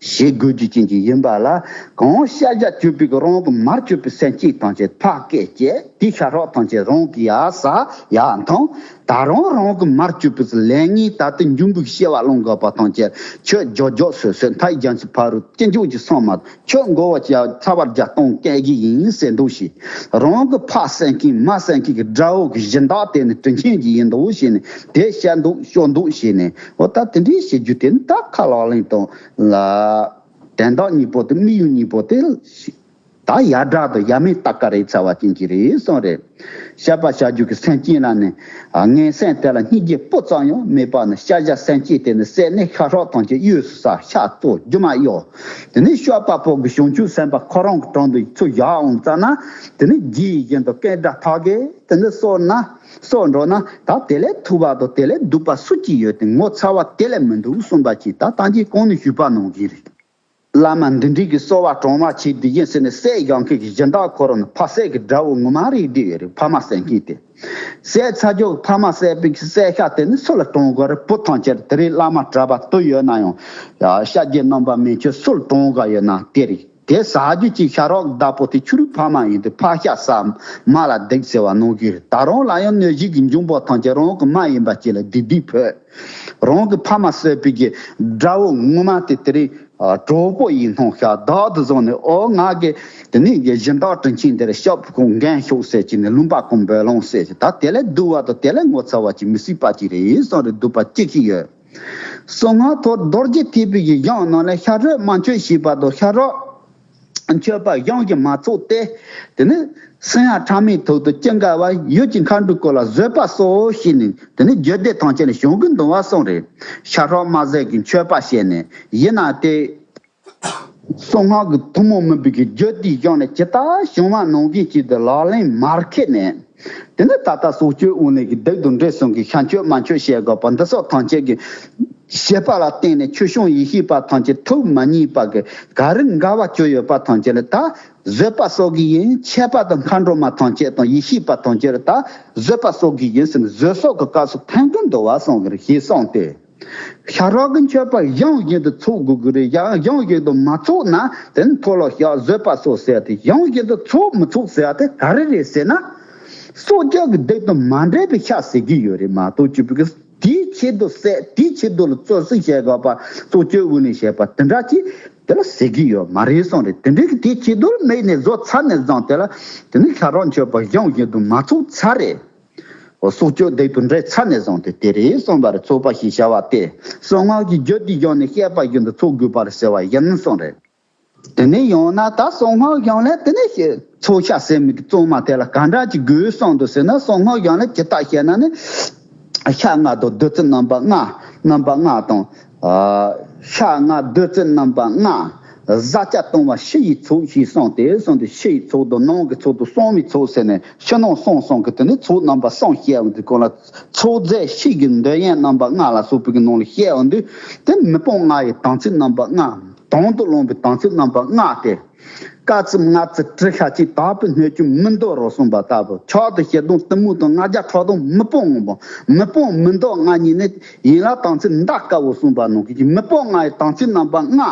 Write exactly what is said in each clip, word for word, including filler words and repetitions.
ཞེས་དགོས་རྒྱུ་ཅན་གྱི་ཡིན་པ་ལ། གང་ཤར་བཞག་གྱུར་པའི་རང་གི་མར་གྱུར་པའི་སེམས་ཅན་ཐམས་ཅད་ཕར་བསྐྱེད་བྱས། དེའི་ཤ་ཁྲག་ཐམས་ཅད་རང་གི་ཡར་ཟ་ཡར་འཐུང་། ད་རུང་རང་གི་མར་གྱུར་པའི་ལས་ངན་ད་ལྟ་འབྱུང་པོའི་སྐྱེ་བ་བླང་དགོས་པ་ཐམས་ཅད་ཁྱོད་རྒྱགས་རྒྱགས་སོ་སོ་མཐའི་རྒྱ་མཚོའི་ཕ་རོལ་ཅི་འཇོག་གི་སོང་མ། ཁྱོད་མགོ་བོ་ཅག་ཚ་བར་རྒྱ་གཏོང་སྐད་ཀྱི་ཡིན་ཟེར་འདུག་ཤིག་རང་གི་ཕ་སེམས་ཀྱི་མ་སེམས་ཀྱི་དགྲ་བོ་གི་སྦྱིན་བདག་དེ་ནི་དྲིན་ཆེན་གྱི་ཡིན་འདུག་ཞེས་ནས་དེ་བཤད་འདུག་ཤོད་འདུག་ཞེས་ནས། འོ་ད་དེ་འདྲའི་བྱེད་རྒྱུ་དེ་ནི་ད་ཁ་ལག་ལེན་དང་ལ། དན་རྟགས་གཉིས་པོ་དེ་དམིགས་ཡུལ་གཉིས་པོ་དེ་ད་ཡ་དགྲ་དང་ཡ་མེད་ལྟ་ག་རེ་ཚ་བ་ཅན་གྱི་རེད་གསུངས་རེད། བཤད་པ་བྱ་རྒྱུ་གི་སེམས་ཅན་ལ་ནི། ངན་སེམས་དེ་ལ་སྙིང་རྗེ་སྤུ་ཙམ་ཡང་མེད་པ་ནི། ཤ་བཞག་སེམས་ཅན་དེ་ནི་བསད་ནས་ཤ་ཁྲག་ཐམས་ཅད་གཡོས་སུ་ཟ། ཤ་བཙོ་རྒྱུ་མ་གཡོ། དེ་ནས་སྐྱོབ་པ་པོ་གི་བྱང་ཆུབ་སེམས་དཔའ་ཁོ་རང་གི་དྲུང་དུ་ཚུར་བཞག་འོང་ཙ་ན། དེ་ནས་རྗེས་བཞིན་དུ་རྐན་སྒྲ་ཐག་གིས་དེ་ནས་གསོད་ན། གསོད་འགྲོ་ན་ད་དེ་ལས་ཐུ་བ་དང་དེ་ལས་སྡུག་པ་སུ་གཅིག་ཡོད་དེ། ངོ་ཚ་བ་དེ་ལས་མི་འདུག་གསུངས་པ་ཅིག་ད་ལྟ་ངས་གོང་ནས་ཞུས་པ་ནང་བཞིན་རེད། བླ་མ་འདི་འདྲའི་གི་གསོལ་བ་དྲང་བ་བྱས་ཏེ་ཡིན་ཟེར་ནས་བསད་ཡང་མཁན་གྱི་སྦྱིན་བདག་ཁོ་རང་ནི་ཕ་བསད་ཀྱི་དགྲ་བོ་ངོ་མ་རེད་བསྡད་ཡོད་རེད། ཕ་མ་བསད་མཁན་དེ། བསད་ཚར་རྒྱུ་ཕ་མ་བསད་པའི་གི་བསད་ཤ་དེ་ནི་སུ་ལ་དྲང་དགོས་རེད། བུ་ཐམས་ཅད་དེ་རིང་བླ་མ་གྲྭ་པ་དུ་ཡོད་ན་ཡང་། ཤ་རྒྱལ་རྣམ་པ་མན་ཆད་སུ་ལ་དྲང་དགོས་ཡོད་ན་དེ་རེད། དེ་ཟ་རྒྱུ་གཅིག་ཤ་རོགས་བདག་པོ་དེ་ཕྱི་རོལ་ཕ་མ་ཡིན་ཏེ་ཕ་ཤ་ཟ་མ་ལ་སྡིག་ཟེར་བ་ནང་བཞིན་རེད། ད་རུང་ལ་ཡང་གནོད་བྱེད་ཀྱི་འབྱུང་པོ་ཐམས་ཅད་རང་གི་མ་ཡིན་པ་ཅིག་ལ་སྡིག་སྡིག་ཕོད། རང་གི་ཕ་མ་བསད་པའི་གི་དགྲ་བོ་ངོ་མ་དེ་དེ་རིང་གྲོགས་པོ་ཡིན་སྣང་ཤག་བདག་ཏུ་བཟུང་ནས། ཨོ་ང་གི་དེ་ནས་གི་སྦྱིན་བདག་དྲིན་ཆེན་དེར་སྐྱབས་ཁོང་འགན་ཤོག་ཟེར་གྱི་ནས་ལུང་པ་ཁོང་འབོད་ལོང་ཟེར་གྱི་ད་དེ་ལས་སྡུག་པ་དང་དེ་ལས་ངོ་ཚ་བ་ཅིག་མི་སྲིད་པ་ཅིག་རེད་གསུངས་རེད། སྡུག་པ་ཅི་ཞིག་ཡོད། གསང་སྔགས་ཐོག་རྡོ་རྗེ་ཐེག་པའི་གི་གཞུང་ནང་ལ་ཤ་རོགས་མ་མཆོད་ཞེས་པ་དང་ཤ་རོགས་མཆོད་པ་གཞུང་གིས་མ་ཚོགས་ཏེ། དེ་ནི་སེམས་ཡང་ཕྲ་མའི་ཐོག་ཏུ་ཅི་འགལ་བ་ཡུལ་གྱི་མཁའ་འགྲོའི་སྐོར་ལ་བཟོད་པ་གསོལ་ཞེས་ནས་དེ་ནི་རྒྱུད་སྡེ་ཐམས་ཅད་ལ་གཞུང་གི་འདུལ་བ་གསུངས་རེད། ཤ་རོགས་མ་ཟད་ཀྱི་མཆོད་པ་བྱས་ནས་ཡིན་ན་དེ། གསང་སྔགས་ཀྱི་ཐུན་མོང་མིན་པའི་གི་རྒྱུད་སྡེའི་གཞུང་ནས་ཇི་ལྟར་བྱུང་བ་ནང་བཞིན་གྱིས་དེ་ལག་ལེན་མར་ཁྱེར་ནས། དེ་ནི་ད་ལྟ་སྲོག་གཅོད་དབུ་ལེན་གྱི་སྡིག་དང་འདྲེ་གསུམ་གྱི་ཤ་མཆོད་མ་མཆོད་བྱེད་དགོས་པ་འདི་སོགས་ཐམས་ཅད་ཀྱི་བྱེད་པ་ལ་བརྟེན་ནས་ཆོས་སྐྱོང་ཡེ་ཤེས་པ་ཐམས་ཅད་ཐུགས་མ་མཉེས་པ་གི་ག་རེ་འགལ་བ་བཅོས་ཡོད་པ་ཐམས་ཅད་ལ་ད་བཟོད་པ་གསོག་གི་ཡིན། ཆད་པ་དང་མཁའ་འགྲོ་མ་ཐམས་ཅད་དང་ཡེ་ཤེས་པ་ཐམས་ཅད་ལ་ད་བཟོད་པ་གསོག་གི་ཡིན་ཟེར་ནས་བཟོད་གསོག་གི་སྐབས་སུ་ཕན་ཀུན་འདུལ་བ་གསུངས་གི་རེད་ཞེས་གསུངས་ཏེ། ཤ་རོགས་ཀྱི་མཆོད་པ་གཞུང་བཞིན་དུ་ཚོགས་དགོས་ཀྱི་རེད། ཡང་གཞུང་བཞིན་དུ་མ་ཚོགས་ན་དེ་ནི་མཐོལ་ལོ་བཤགས་བཟོད་པ་གསོག་ཟེར་ཏེ་གཞུང་བཞིན་དུ་ཚོགས་མི་ཚོགས་ཟེར་ཏེ་ག་རེ་རེད་ཟེར་ན། སྲོག་གཅོད་ཀྱི་སྡིག་དང་མ་འདྲེས་པའི་ཤ་ཟེར་གྱི་ཡོད་རེད་མ་གཏོགས་ཅིག་པའི་དེའི་ཆེད་དུ་བསད་དེའི་ཆེད་དུ་ལ་བཙོན་སྲེག་བྱས་དགོས་པ་སྲོག་གཅོད་དབུ་ལེན་བྱས་པ་དེ་འདྲ་ཅིག་དེ་ལ་ཟེར་གྱི་ཡོད་མ་རེད་གསུངས་རེད། དེ་འདྲའི་གི་དེའི་ཆེད་དུ་ལ་དམིགས་ནས་བཟོ་ཚར་ནས་བཟུང་དེ་ལ་དེ་ནི་ཤ་རོགས་མཆོད་པ་གཞུང་བཞིན་དུ་མ་ཚོགས་ཚར་རེད། སྲོག་གཅོད་སྡིག་དང་འདྲེས་ཚར་ནས་བཟུང་སྟེ་དེ་རེད་གསུངས་པ་རེད། ཚོགས་པ་ཞེས་བྱ་བ་སྟེ། གསང་སྔགས་ཀྱི་རྒྱུད་སྡེའི་གཞུང་ནས་བཤད་པ་བཞིན་དུ་ཚོགས་དགོས་པ་རེད་ཟེར་བ་ཡིན་གསུངས་རེད། དེ་ནས་ཡང་ན་ད་གསང་སྔགས་གཞུང་ལས་དེ་ནས་ཚོགས་ཤ་ཟེར་མི་གི་གཙང་མ་དེ་ལ་ག་འདྲ་ཅིག་དགོས་གསུངས་འདུག་ཟེར་ན། གསང་སྔགས་གཞུང་ལས་ཇི་ལྟར་བཤད་ན་ནི། ཤ་ལྔ་དང་བདུད་རྩི་རྣམ་པ་ལྔ། རྣམ་པ་ལྔ་དང་། ཤ་ལྔ་བདུད་རྩི་རྣམ་པ་ལྔ། བཟའ་བཅའ་བཏུང་བ་ཕྱི་ཡི་ཚོགས་ཞེས་གསུངས་ཏེ་གསུངས་ཏེ་ཕྱི་ཡི་ཚོགས་དང་ནང་གི་ཚོགས་དང་གསང་བའི་ཚོགས་ཟེར་ནས་ཕྱི་ནང་གསང་གསུམ་གི་དེ་ནི་ཚོགས་རྣམ་པ་གསུམ་བཤད་འོང་དུས་སྐོར་ལ། ཚོགས་རྫས་ཕྱི་གི་འདོད་ཡོན་རྣམ་པ་ལྔ་ལ་སོགས་པའི་གི་ནང་ལ་བཤད་འོང་དུས་དེ་མི་སྤོང་ལྔ་ཡི་དམ་ཚིག་རྣམ་པ་ལྔ། དང་དུ་བླངས་པའི་དམ་ཚིག་རྣམ་པ་ལྔ་སྟེ། དཀར་རྩི་དམར་རྩི་དྲི་ཤ་ཅན་དག་པའི་སྣོད་ཀྱང་མི་འདོར་རོ་གསུངས་པ་ལྟ་བུ། ཆག་དང་ཞེ་སྡང་གཏི་མུག་དང་ལྔ་བརྒྱ་ཕྲག་དོག་མི་སྤོང་ངོ་། མི་སྤོང་མི་འདོར་ལྔ་གཉིས་ནི་ཡན་ལག་དམ་ཚིག་འདའ་དཀའ་བོ་གསུངས་པ་ནང་བཞིན་མི་སྤོང་ལྔ་ཡི་དམ་ཚིག་རྣམ་པ་ལྔ།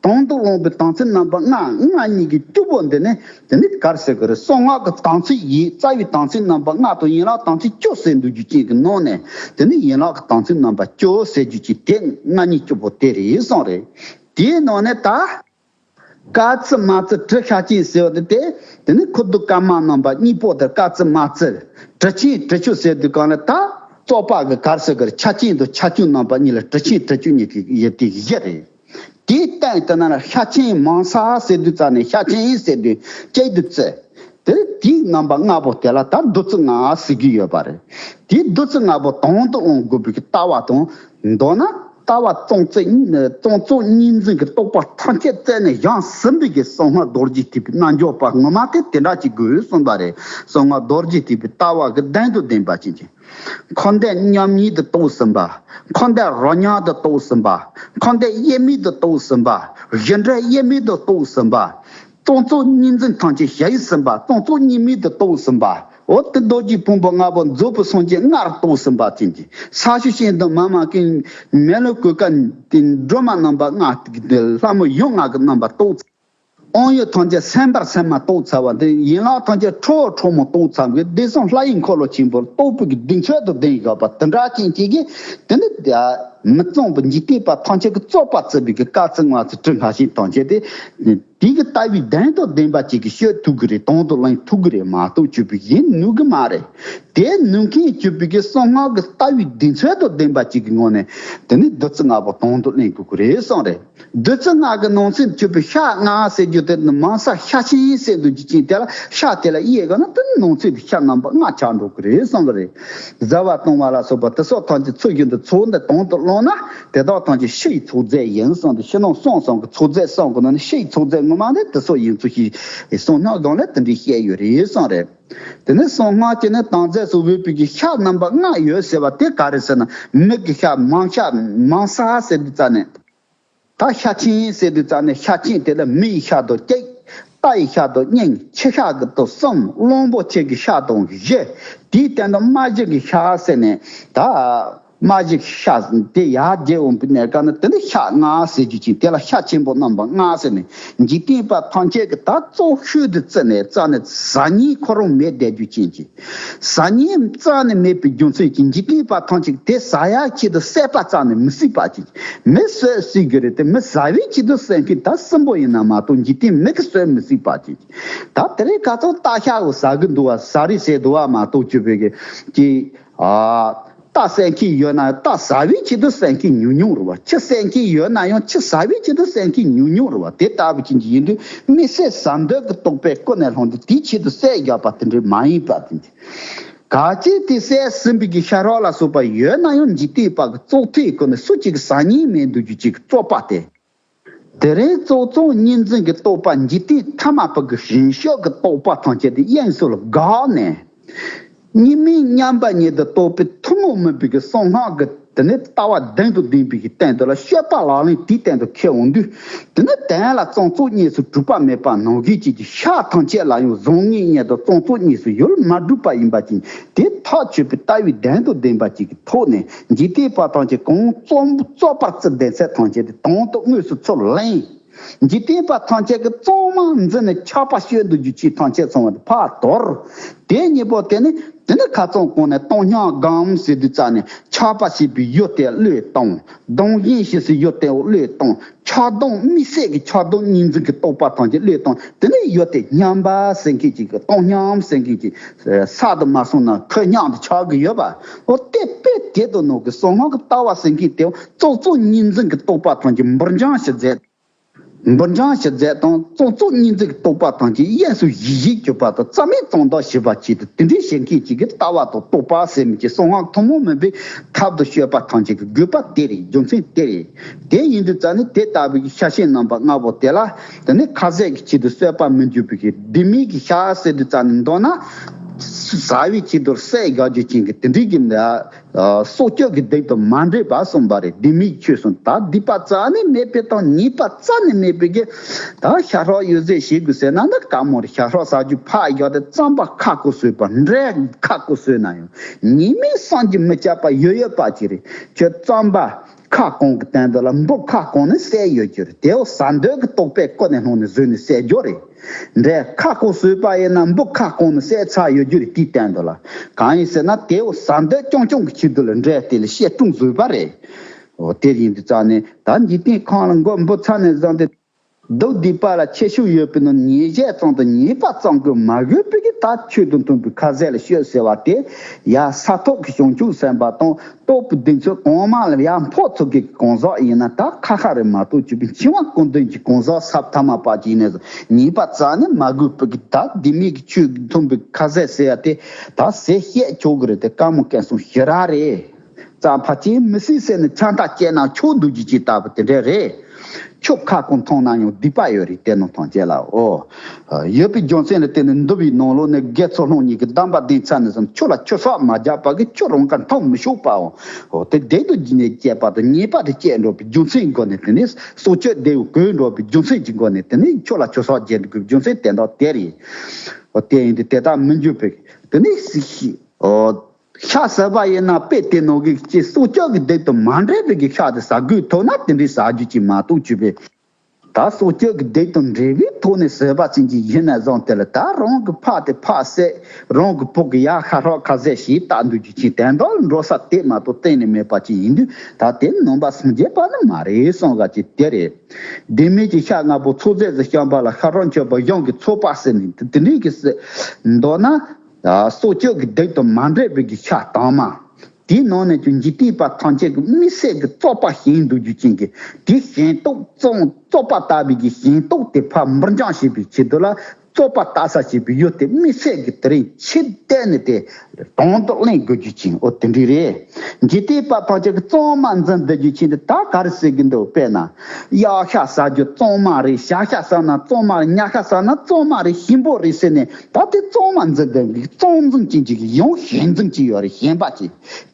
དང་དུ་བླངས་པའི་དམ་ཚིག་རྣམ་པ་ལྔ། ལྔ་གཉིས་ཀྱི་བཅུ་པོ་འདི་ནི་དེ་ནི་ག་རེ་ཟེར་གི་རེད། གསང་སྔགས་ཀྱི་དམ་ཚིག་ཡིན། རྩ་བའི་དམ་ཚིག་རྣམ་པ་ལྔ་དང་ཡན་ལག་དམ་ཚིག་བཅུ་ཟེར་འདུག་རྒྱུ་ཅན་གྱི་ནང་ནས་དེ་ནི་ཡན་ལག་གི་དམ་ཚིག་རྣམ་པ་བཅུ་ཟེར་རྒྱུ་ཅན་དེ་ལྔ་གཉིས་བཅུ་པོ་དེ་རེད་གསུངས་རེད། དེའི་ནང་ནས་ད། དཀར་རྩི་དམར་རྩི་དྲི་ཤ་ཅན་ཟེར་བ་དེ་དེ་དེ་ནི་ཁུ་དུ་ཀརྨ་རྣམ་པ་གཉིས་པོ་དེ་དཀར་རྩི་དམར་རྩི། དྲི་ཆེན་དྲི་ཆུ་ཟེར་དུས་གང་ལ་ད་བཙོག་པ་གི་གར་ཟེར་གི་རེད། ཆ་ཅན་དང་ཆ་ཆུང་རྣམ་པ་གཉིས་ལ་དྲི་ཆེན་དྲི་ཆུ་གཉིས་ཀྱི་ཡི་དེ་བཞི་རེད། དེའི་སྟེང་དེ་ན་ལ་ཤ་ཆེན་མང་ས་ཟེར་དུས་ཙ་ནས་ཤ་ཆེན་ཟེར་དུས་སྐྱེས་དུས་ཚེ། དེ་དེའི་རྣམ་པ་ལྔ་པོ་དེ་ལ་ད་བདུད་རྩི་ལྔ་ཟེར་གྱི་ཡོད་པ་རེད། དེའི་བདུད་རྩི་ལྔ་པོ་དང་དུ་བླངས་དགོས་པའི་ལྟ་བ་དང་། མདོར་ན་ལྟ་བ་གཙང་བཙན་གཙང་བཙོག་གཉིས་འཛིན་གྱི་རྟོག་པ་ཐམས་ཅད་རྩད་ནས་བཞེངས་ཟིན་པའི་གི་གསང་སྔགས་རྡོ་རྗེ་ཐེག་པའི་རྣལ་འབྱོར་པ་ངོ་མ་དེ་དེ་འདྲ་ཅིག་དགོས་གསུངས་པ་རེད། གསང་སྔགས་རྡོ་རྗེ་ཐེག་པའི་ལྟ་བ་གི་གདེང་དང་ལྡན་པ་ཅན་གྱི། འཁོར་འདས་མཉམ་ཉིད་དུ་རྟོགས་ཟིན་པ། འཁོར་འདས་རོ་མཉམ་དུ་རྟོགས་ཟིན་པ། འཁོར་འདས་དབྱེར་མེད་དུ་རྟོགས་ཟིན་པ། གཞི་འབྲས་དབྱེར་མེད་དུ་རྟོགས་ཟིན་པ། སྟོང་ཚོ་གཉིས་འཛིན་ཐམས་ཅད་ཞལ་ཟིན་པ། སྟོང་ཚོ་གཉིས་མེད་དུ་རྟོགས་ཟིན་པ། འོ་དེ་རྡོ་རྗེ་ཕུང་པོ་ལྔ་པོ་མཛོད་ཕུར་སངས་རྒྱས་ལྔར་རྟོགས་ཟིན་པ་ཅན་གྱི་ས་ཆུ་ཤིང་དང་མ་མ་ཀུན་མེ་ལོང་གོས་དཀར་དེ་སྒྲོལ་མ་རྣམ་པ་ལྔ་དེ་ལྷ་མོ་ཡུམ་ལྔ་གི་རྣམ་པ་རྟོགས། དབང་ཡུལ་ཐམས་ཅད་སེམས་དཔར་སེམས་མ་རྟོགས་ཚར་བ་དེ། ཡན་ལག་ཐམས་ཅད་ཁྲོ་བོ་ཁྲོ་མོ་རྟོགས་ཚར་བའི་བདེ་གསུམ་ལྷ་ཡི་འཁོར་ལོ་ཆེན་པོར་རྟོགས་པའི་གི་གདེང་ཚོད་དུ་ལྡན་ཡོད་པ་དེ་འདྲ་ཅན་གཅིག་གིས། དེ་ནི་མི་གཙང་བ་འཇིག་རྟེན་པ་ཐམས་ཅད་ཀྱི་རྩོད་པ་རྩོད་པའི་གི་དཀའ་ཚེགས་ང་ཚོ་གྲི་ང་ཤིང་ཐམས་ཅད་དེ། དེ་གི་ལྟ་བའི་གདེང་དང་ལྡན་པ་ཅིག་གིས་ཤོད་ཐུབ་གི་རེད། དོན་དུ་ལེན་ཐུབ་གི་རེད་མ་གཏོགས་གཅོད་པའི་ཡིན་ནུས་གི་མ་རེད། དེ་ནུས་མཁན་གཅོད་པའི་གི་གསང་སྔགས་ཀྱི་ལྟ་བའི་གདེང་ཚོད་དང་ལྡན་པ་ཅིག་གི་ངོས་ནས། དེ་ནི་བདུད་རྩི་ལྔ་པོ་དོན་དུ་ལེན་དགོས་ཀྱི་རེད་གསུངས་རེད། བདུད་རྩི་ལྔ་གི་ནང་ཚན་གཅོད་པའི་ཤ་ལྔ་ཟེར་རྒྱུ་དེ་ནི་མང་ས་ཤ་ཆེན་ཟེར་འདུག་རྒྱུ་ཅན་དེ་ལ། ཤ་དེ་ལ་དབྱེ་དགོས་ན་དེ་ནི་ནང་ཚན་དེ་ཤ་རྣམ་པ་ལྔ་ཆགས་འགྲོ་གི་རེད་གསུངས་པ་རེད། བཟའ་བ་བཏུང་བ་ལ་སོགས་པ་དེ་སོགས་ཐམས་ཅད་ཚུལ་བཞིན་དུ་ཚོགས་འདི་དོན་དུ་བླངས་ན། དེ་དག་ཐམས་ཅད་ཕྱི་ཡི་ཚོགས་རྫས་ཡིན་གསུངས་ཏེ། ཕྱི་ནང་གསང་གསུམ་གྱི་ཚོགས་རྫས་གསུམ་གྱི་ནང་ནས་ཕྱི་ཡི་ཚོགས་རྫས་ངོ་མ་དེ་དེ་སོགས་ཡིན་ཚུལ་ཞིག་གསུང་ན་གདོང་ལ་དེ་འདྲའི་བཤད་ཡོད་རེད་གསུངས་རེད། དེ་ནས་གསང་སྔགས་ཀྱི་ནི་དམ་རྫས་སུ་འོས་པའི་གི་ཤ་རྣམ་པ་ལྔ་ཡོད་ཟེར་བ་དེ་ག་རེ་ཟེར་ན། མི་གི་ཤ་མང་ཤ་མང་ས་ཟེར་དུས་ཙ་ནས། ད་ཤ་ཆེན་ཟེར་དུས་ཙ་ནས་ཤ་ཆེན་དེ་ལ་མི་ཡི་ཤ་དང་གཅིག་རྟ་ཡི་ཤ་དང་གཉིས། ཁྱི་ཤ་གི་དང་གསུམ། གླང་པོ་ཆེ་གི་ཤ་དང་བཞི། དེའི་སྟེང་དུ་རྨ་བྱའི་གི་ཤ་ཟེར་ནས་ད། རྨ་བྱའི་ཤ་དེ་ཡར་རྒྱས་འོང་པའི་གནས་སྐབས་ན་དེ་ནི་ཤ་ལྔ་ཟེར་རྒྱུ་ཅིག་དེ་ལ་ཤ་ཆེན་པོ་རྣམ་པ་ལྔ་ཟེར་ནས། འཇིག་རྟེན་པ་ཐམས་ཅད་ཀྱི་ད་བཙོག་ཤོས་དེ་རྩ་ནས་རྩ་ནས་ཟ་ཉེན་ཁོ་རང་མེད་བསྡད་རྒྱུ་ཅན་གྱི། ཟ་ཉེན་རྩ་ནས་མེད་པའི་རྒྱུ་མཚན་གྱིས་འཇིག་རྟེན་པ་ཐམས་ཅད་དེ་ཟ་ཡག་ཆེད་དུ་བསད་པ་རྩ་ནས་མི་སྲིད་པ་ཅིག་མི་གསོད་སྲིད་རྒྱུ་རེད་དེ། མི་ཟ་བའི་ཆེད་དུ་བསད་མཁན་ད་གསུམ་པོ་ཡིན་ན་མ་གཏོགས་འཇིག་རྟེན་མི་གི་གསོད་མི་སྲིད་པ་ཅིག་ད་དེ་རིང་ཁ་སང་རྟ་ཤ་བོ་ཟ་གི་འདུག་བ། ཟ་རེས་བྱས་འདུག་བ་མ་གཏོགས་གཅོད་པའི་གི་ཀྱི། ཨ། རྟ་བསད་མཁན་ཡོད་ན་རྟ་ཟ་བའི་ཆེད་དུ་བསད་མཁན་ཉུང་ཉུང་རེད་བ། ཁྱི་བསད་མཁན་ཡོད་ན་ཡང་ཁྱི་ཟ་བའི་ཆེད་དུ་བསད་མཁན་ཉུང་ཉུང་རེད་བ། དེ་ལྟ་བུ་ཅན་གྱི་ཡིན་དུས་མི་བསད་ཟ་འདོད་ཀྱི་རྟོག་པའི་ཀུན་ནས་བསླངས་ཏེ་དེའི་ཆེད་དུ་བསད་བཞག་པ་དེ་འདྲ་མ་ཡིན་པ་དེ་འདྲ། གལ་ཏེ་དེ་བསད་ཟིན་པའི་གི་ཤ་རོགས་ལ་སོགས་པ་ཡོད་ན་ཡང་འཇིག་རྟེན་པ་གི་བཙོག་ཐིག་ཀུན་ནས་སུ་གཅིག་གི་ཟ་ཉེན་མེད་འདུག་རྒྱུ་ཅིག་གི་རྩོད་པ་སྟེ། དེ་རིང་གཙོ་གཙོ་གཉིས་འཛིན་གྱི་རྟོག་པ་འཇིག་རྟེན་ཐ་མལ་པ་གི་ཞེན་ཤོས་ཀྱི་རྟོག་པ་ཐམས་ཅད་དེ་དབྱིངས་སུ་ལ་འགགས་ནས། གཉིས་མེད་མཉམ་པ་ཉིད་དུ་རྟོགས་པའི་ཐུན་མོང་མིན་པའི་གི་གསང་སྔགས་ཀྱི་དེ་ནས་ལྟ་བ་གདེང་དུ་ལྡན་པའི་གི་སྟེང་དུ་ལ་སྤྱོད་པ་ལག་ལེན་དེའི་སྟེང་དུ་འཁེལ་འོང་དུས། དེ་ནི་དོན་ལ་གཙང་བཙོག་གཉིས་སུ་གྲུབ་པ་མེད་པ་ནང་བཞིན་གྱི་ཤ་ཐམས་ཅད་ལ་ཡང་བཟང་ངན་གཉིས་དང་གཙང་བཙོག་གཉིས་སུ་ཡུལ་མ་གྲུབ་པ་ཡིན་པ་ཅན། དེ་ཐག་ཆོད་པའི་ལྟ་བའི་གདེང་དུ་ལྡན་པ་ཅིག་གི་ཐོག་ནས་འཇིག་རྟེན་པ་ཐམས་ཅད་གང་རྩོམ་རྩོད་པར་བརྩི་ལྡན་ཚད་ཐམས་ཅད་དེ་དོན་དུ་དངོས་སུ་ཚུར་ལེན། འཇིག་རྟེན་པ་ཐམས་ཅད་ཀྱི་གཙང་མ་འཛིན་ནས་ཆགས་པ་སྤྱོད་འདུག་རྒྱུ་ཅིག་ཐམས་ཅད་ཚང་བ་དེ་ཕར་དོར། དེ་གཉིས་པོ་དེ་ནི་དེ་ནི་ཁ་སང་གོང་ནས་བཏང་སྙོམས་སྒོམ་ཟེར་དུས་ཙ་ནས་ཆགས་པ་ཞེས་པའི་ཡུལ་དེ་བློས་བཏང་། སྡང་ཞེན་ཞེས་སུ་ཡུལ་དེ་བློས་བཏང་། ཆགས་སྡང་དམིགས་བསལ་གྱི་ཆགས་སྡང་གཉིས་འཛིན་གྱི་རྟོག་པ་ཐམས་ཅད་བློས་བཏང་། དེ་ནས་ཡུལ་དེ་སྙོམས་པ་ཟེར་མཁན་ཅིག་གི་བཏང་སྙོམས་ཟེར་མཁན་ཅིག་ས་དུ་མ་སོང་ན་ཁོད་སྙོམས་དུ་ཆགས་ཀྱི་ཡོད་པ། འོ་དེ་དཔེ་དེ་དང་ནང་གི་གསང་སྔགས་ཀྱི་ལྟ་བ་ཟེར་མཁན་དེ་གཙོ་གཙོ་གཉིས་འཛིན་གྱི་རྟོག་པ་ཐམས་ཅད་འབུར་འཇོམས་ཞིག་མཛད། འབུར་འཇོམས་ཞིག་མཛད་དང་གཙོ་གཙོ་གཉིས་འཛིན་གྱི་རྟོག་པ་ཐམས་ཅད་དབྱིངས་སུ་ཞི་ཞིང་གྱུར་པ་དང་རྩ་མེད་གཙང་དག་ཞི་བ་ཆེད་དུ་དེ་འདྲའི་བྱེད་མཁན་ཅིག་གི་ལྟ་བ་དང་རྟོག་པ་ཟེར་མི་ཅིག་གསང་སྔགས་ཐུན་མོང་མིན་པའི་ཐབས་དང་སྤྱོད་པ་ཐམས་ཅད་ཀྱི་དགོས་པ་དེ་རེད། རྒྱུ་མཚན་དེ་རེད། དེ་ཡིན་དུས་ཙ་ནི་དེ་ལྟ་བུའི་ཤ་ཆེན་རྣམ་པ་ལྔ་པོ་དེ་ལ་དེ་ནི་ཁ་ཟས་ཀྱི་ཆེད་དུ་གསོད་པར་མི་འགྱུར་བའི་གི་ལྡེ་མིག་གི་ཤ་ཟེར་དུས་ཙ་ནི་མདོར་ན་ཟ་བའི་ཆེད་དུ་བསད་བཞག་རྒྱུ་ཅན་གྱི་དེ་འདྲའི་གི་ལ་སྲོག་གཅོད་ཀྱི་སྡིག་དང་མ་འདྲེས་པ་གསུངས་པ་རེད། ལྡེ་མིག་ཆོས་གསུངས། ད་སྡིག་པ་རྩ་ནས་མེད་པའི་དང་ཉེས་པ་རྩ་ནས་མེད་པའི་གི་ད་ཤ་ཧྲག་ཡོད་ཟེར་བྱེད་དགོས་ཟེར་ན་འདི་དཀའ་མོ་རེད། ཤ་ཧྲག་ཟ་རྒྱུ་ཕར་བཞག་སྟེ་རྩམ་པ་ཁ་སྐོམ་ཟོས་པ་འདྲ། ཁ་སྐོམ་ཟོས་ན་ཡང་ཉེས་མེད་བསམ་གྱིས་མི་ཁྱབ་པ་ཡོད་ཡོད་པ་ཅིག་རེད། ཁྱོད་རྩམ་པ་ཁ་སྐོམ་གི་སྟེང་དུ་ལ་འབུ་ཁ་སྐོམ་ནས་བསད་ཡོད་རྒྱུ་རེད། དེའོ་ཟ་འདོད་ཀྱི་རྟོག་པས་ཀུན་ནས་བསླངས་ནས་ཟོས་ནས་བསད་རྒྱུ་རེད། འདྲེ་ཁ་སྐོམ་ཟོས་པ་ཡིན་ན་འབུ་ཁ་སྐོམ་ནས་བསད་ཚར་ཡོད་རྒྱུ་རེད། དེའི་སྟེང་དུ་ལ་གང་ཡིན་ཟེར་ན་དེའོ་ཟ་འདོད་རྐྱང་རྐྱང་གི་ཆེད་དུ་ལ་འདྲེ་དེ་ལ་བཤས་སྐྲུན་བཟོས་པ་རེད། འོ་དེ་ཡིན་དུས་ཙ་ནས་ད་འཇིག་རྟེན་ཁམས་ལ་མགོ་འབུ་ཚ་ནས་བཟུང་སྟེ། སྡུག་སྡིག་པ་ལ་ཁྱད་ཞུགས་ཡོད་པའི་ནང་ཉེས་བྱས་ཙམ་དང་ཉེས་པ་ཙམ་གྱིས་མ་གོས་པའི་གི་ད་ཆོས་དང་མཐུན་པའི་ཁ་ཟས་ལ་སྤྱོད་ཟེར་བ་དེ་ཡ་ས་ཐོག་གི་བྱང་ཆུབ་སེམས་དཔའ་དང་རྟོགས་པའི་གདེང་ཚོད་གོང་མ་ལ་ཡ་འཕགས་ཚོགས་ཀྱི་གང་ཟག་ཡིན་ན་ད་ཁ་ཁ་རེ་མ་གཏོགས་གཅིག་པའི་འཆིང་བ་ཀུན་ལྡན་གྱི་གང་ཟག་ས་ཐ་མལ་པ་ཅིག་ཡིན་ནས་ཉེས་པ་རྩ་ནས་མ་གོས་པའི་གི་ད་ལྡེ་མིག་གི་ཆོས་མཐུན་པའི་ཁ་ཟས་ཟེར་ཡ་དེ་ད་ཟས་བཤད་ཆོག་གི་རེད། དེ་དཀའ་མོ་སྐད་གསུང་ཞེ་དྲག་རེད། རྩ་ཕ་ཅིག་མི་སྲིད་ཟེར་ནས་ཆང་རྟ་བཅད་ན་ཆོག་འདུག་རྒྱུ་ཅིག་ལྟ་བུ་དེ་འདྲ་རེད། ཁྱོད་ཁ་སྐོང་མཐོང་ན་ཡང་སྡིག་པ་ཡོད་རེད། དེ་ནང་ཐང་ཆད་ལ་ཨོ། ཡོད་པའི་རྒྱུ་མཚན་ལ་བརྟེན་ནས་འདུལ་བའི་ནང་ལོགས་ནས་དགེ་ཚུལ་སློང་གཉིས་ཀྱི་གདམས་པ་བདེན་ཚར་ནས་བཟུང་ཁྱོད་ལ་ཆུད་ཟོས་མ་རྒྱག་པ་གི་ཁྱོད་རང་ག་མཐོང་མི་ཤོག་པའོ། ཨོ་དེ་བདེ་སྡུག་གི་ནས་སྐྱེས་པ་དང་ཉེས་པ་དེ་སྐྱེས་འགྲོ་བའི་རྒྱུ་མཚན་སྒོ་ནས་དེ་ནས་སྲོག་གཅོད་བདེ་བའི་གོས་འགྲོ་བའི་རྒྱུ་མཚན་གྱི་སྒོ་ནས་དེ་ནས་ཁྱོད་ལ་ཆུད་ཟོས་རྒྱག་དགོས་རྒྱུ་མཚན་དེ་འདྲ་དེ་རེད། ཨོ་དེ་ཡིན་དུས་དེ་ལྟར་མི་འགྱུར་བའི་དེ་ནས་སྲིད་ཞི་ཨོ། ཤ་ཟ་བ་ཡིན་ན་དཔེ་དེ་ནང་གི་ཅི་སྲོག་གཅོད་ཀྱི་སྡིག་དང་མ་འདྲེས་པའི་གི་ཤ་དེ་ཟ་དགོས་ཐུག་ན་དེ་འདྲའི་ཟ་རྒྱུ་ཅིག་མ་གཏོགས་ཅི་བས། ད་སྲོག་གཅོད་ཀྱི་སྡིག་དང་འདྲེས་པའི་ཐོག་ནས་ཟོས་པ་ཅན་གྱི་ཡིན་ན་བཟང་དེ་ལ་ད་རང་གི་ཕ་དེ་ཕ་བསད། རང་གི་བུ་གི་ཡ་ཤ་སྲོག་ཁ་ཟས་ཞེས་བཏགས་འདུག་རྒྱུ་ཅིག་དེ་འདྲ་འགྲོ་ས་དེ་མ་གཏོགས་གཏན་ནས་མེད་པ་ཅིག་ཡིན་དུས་ད་དེ་ནང་པ་སངས་རྒྱས་པ་ནི་མ་རེད་གསུང་ག་ཅིག་དེ་རེད། དེ་མིན་གྱི་ཤ་ལྔ་པོ་ཚོགས་རྫས་སུ་བཤམས་པ་ལ་ཤ་སྲོག་མཆོད་པ་གཞུང་གི་ཚོགས་པ་ཟེར་ནས་དེ་འདྲའི་གི་སྲིད་མདོར་ན། སྲོག་གཅོད་ཀྱི་སྡིག་དང་མ་འདྲེས་པའི་གི་ཤ་དྭངས་མ། དེའི་ནང་ནས་ཀྱང་འཇིག་རྟེན་པ་ཐམས་ཅད་ཀྱི་དམིགས་བསལ་གྱི་བཙོག་པ་ཞིག་འདུག་རྒྱུ་ཅན་གྱི་དེ་ཞེན་རྟོག་བཙོག་བཙོག་པ་ལྟ་བུའི་གི་ཞེན་རྟོག་དེ་ཕར་འབུར་འཇོམས་བྱེད་པའི་ཆེད་དུ་ལ་བཙོག་པ་ལྟ་ས་བྱེད་པའི་ཡུལ་དེ་དམིགས་བསལ་གྱི་དེ་རིང་ཆེད་གཏད་ནས་དེ་དོན་དུ་གླེང་དགོས་རྒྱུ་ཅན་ཨོ་དེ་འདྲ་རེད། འཇིག་རྟེན་པ་ཐམས་ཅད་ཀྱི་གཙང་མ་འཛིན་བསྡད་རྒྱུ་ཅན་དེ་ད་ག་རེ་ཟེར་གི་འདུག་དཔེར་ན། གཡག་ཤ་ཟ་རྒྱུ་གཙང་མ་རེད། བྱ་ཤ་ཟ་ན་གཙང་མ་རེད། ཉ་ཤ་ཟ་ན་གཙང་མ་རེད། ཞིམ་པོ་རེད་ཟེར་ནས་ད་དེ་གཙང་མ་འཛིན་བསྡད་གི་གཙང་འཛིན་ཅན་ཅིག་གི་ཡང་ཞེན་འཛིན་ཅིག་ཡོད་རེད། ཞེན་པ་ཅིག་